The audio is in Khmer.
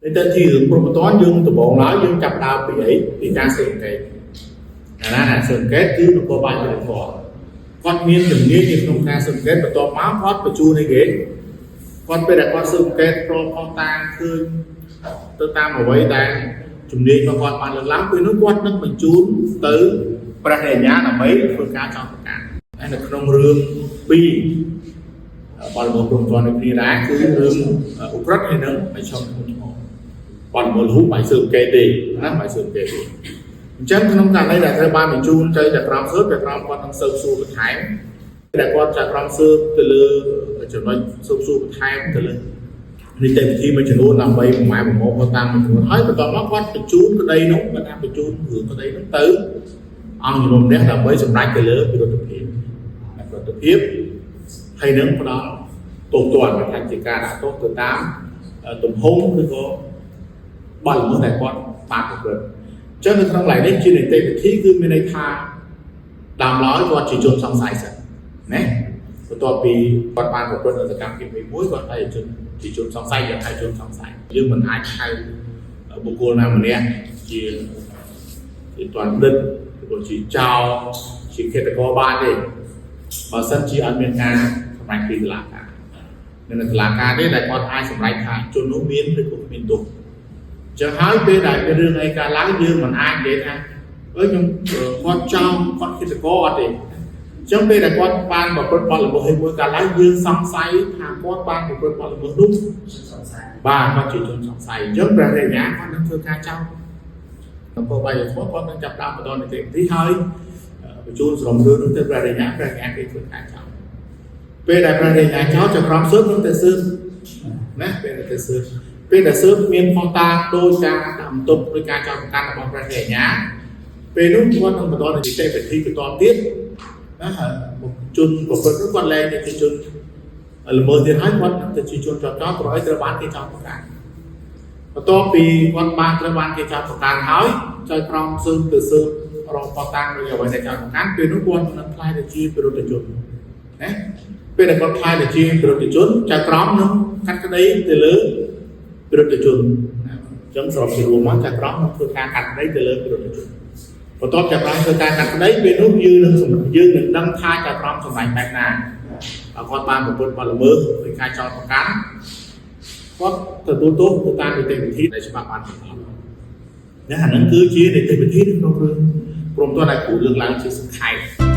នីតិវិធីរឿងព្រហ្មទណ្ឌយើងដំបូងឡើយយើងចាប់ផ្ដើមពីអីពីការស៊ើបអង្កេតណាណាស៊ើបអង្កេតគឺនគរបាលយុត្តិធម៌គាត់មានជំនាញនៅក្នុងការស៊ើបអង្កេតបន្ទាប់មកគាត់បញ្ជូនអីគេគាត់ពេលដែលគាត់ស៊ើបអង្កេតប្រកបតាងឃើញទៅតាមអ្វីដែលជំនាញរបស់គាត់បានលើកឡើងពេលនោះគាត់នឹងបញ្ជូនទៅព្រះរាជអាជ្ញាដើម្បីធ្វើការចោទប្រកាន់ហើយនៅក្នុងរឿងពីរបទល្មើសព្រហ្មទណ្ឌនៅគ្នាដែរគឺរឿងឧក្រិដ្ឋហើយនឹងមជ្ឈមធ្ងន់ធ្ងរបទល្មើសលហូបបាយស៊ើបអង្កេតទេណាបាយស៊ើបអង្កេតទេអញ្ចឹងក្នុងករណីដែលត្រូវបានបញ្ជូនទៅចក្រមស៊ើបចក្រមគាត់នឹងស៊ើបសួរបន្ថែមដែលគាត់ចក្រមស៊ើបទៅលើចំណុចស៊ើបសួរបន្ថែមទៅលើនីតិវិធីមួយចំនួនដើម្បីប្រម៉ែប្រមូលគាត់តាមមួយចំនួនហើយបន្ទាប់មកគាត់បញ្ជូនក្តីនោះគាត់ថាបញ្ជូនរឿងក្តីនោះទៅអង្គជំនុំជម្រះដើម្បីសម្រេចទៅលើពិរុទ្ធភាពពិរុទ្ធភាពហើយនឹងផ្ដល់ទោសទណ្ឌថាជាការដាក់ទោសទៅតាមទំហំឬក៏បទល្មើសដែលគាត់បានប្រព្រឹត្តអញ្ចឹងនៅក្នុងកន្លែងនេះជានីតិវិធីគឺមានន័យថាដើមឡើយគាត់ជាជនសង្ស័យសិនណាបន្ទាប់ពីគាត់បានប្រព្រឹត្តនៅសកម្មភាពមួយគាត់ហើយជនជាជនសង្ស័យយ៉ាងថាជនសង្ស័យយើងមិនអាចហៅបុគ្គលណាម្នាក់ជាជាទណ្ឌិតឬក៏ជាចោរជាឃាតករបានទេបើសិនជាអត់មានការសម្រេចពីតុលាការនៅតុលាការទេដែលគាត់អាចសម្រេចថាជននោះមានឬក៏គ្មានទោសចឹងហើយពេលដែលមានរឿងអីកើតឡើងយើងមិនអាចនិយាយថាអើខ្ញុំគាត់ចោលគាត់ឃាតករអត់ទេអញ្ចឹងពេលដែលគាត់បានប្រព្រឹត្តបទល្មើសមួយកើតឡើងយើងសង្ស័យថាគាត់បានប្រព្រឹត្តបទល្មើសនោះ សង្ស័យ បាទគាត់ជាជនសង្ស័យអញ្ចឹងព្រះរាជអាជ្ញាគាត់នឹងធ្វើការចោទនគរបាលយុត្តិធម៌គាត់នឹងចាប់ផ្ដើមបន្តនីតិវិធីហើយបញ្ជូនស្រមរឿងនោះទៅព្រះរាជអាជ្ញាព្រះរាជអាជ្ញាគេធ្វើការចោទពេលដែលព្រះរាជអាជ្ញាចោទចៅក្រមស៊ើបនឹងទៅស៊ើបណាពេលដែលទៅស៊ើបពេលដែលស៊ើបមានភស្តុតាងដោយការដាក់បន្ទុកដោយការចោទប្រកាន់របស់ព្រះរាជអាជ្ញាពេលនោះគាត់នឹងបន្តនីតិវិធីបន្តទៀតណាហើយជនប្រព្រឹត្តនោះគាត់លែងទៅជាជនល្មើសទៀតហើយគាត់នឹងទៅជាជនចោទចោទព្រោះអីត្រូវបានគេចោទប្រកាន់បន្ទាប់ពីគាត់បានត្រូវបានគេចោទប្រកាន់ហើយចៅក្រមស៊ើបទៅស៊ើបរកភស្តុតាងដោយអ្វីដែលចោទប្រកាន់ពេលនោះគាត់នឹងក្លាយទៅជាពិរុទ្ធជនណាពេលដែលគាត់ក្លាយទៅជាពិរុទ្ធជនចៅក្រមនឹងកាត់ក្តីទៅលើពិរុទ្ធជនណាអញ្ចឹងសរុបជារួមមកចៅក្រមនឹងធ្វើការកាត់ក្តីទៅលើពិរុទ្ធជនបន្ទាប់ចៅក្រមធ្វើការកាត់ក្តីពេលនោះយើងនឹងយើងនឹងដឹងថាចៅក្រមសម្រេចបែបណាបើគាត់បានប្រព្រឹត្តបទល្មើសដោយការចោទប្រកាន់គាត់ទទួលទោសទៅតាមនីតិវិធីដែលច្បាប់បានកំណត់ណាអាហ្នឹងគឺជានីតិវិធីនៅក្នុងរឿងព្រមទណ្ឌដែលគ្រូលើកឡើងជាសង្ខេប។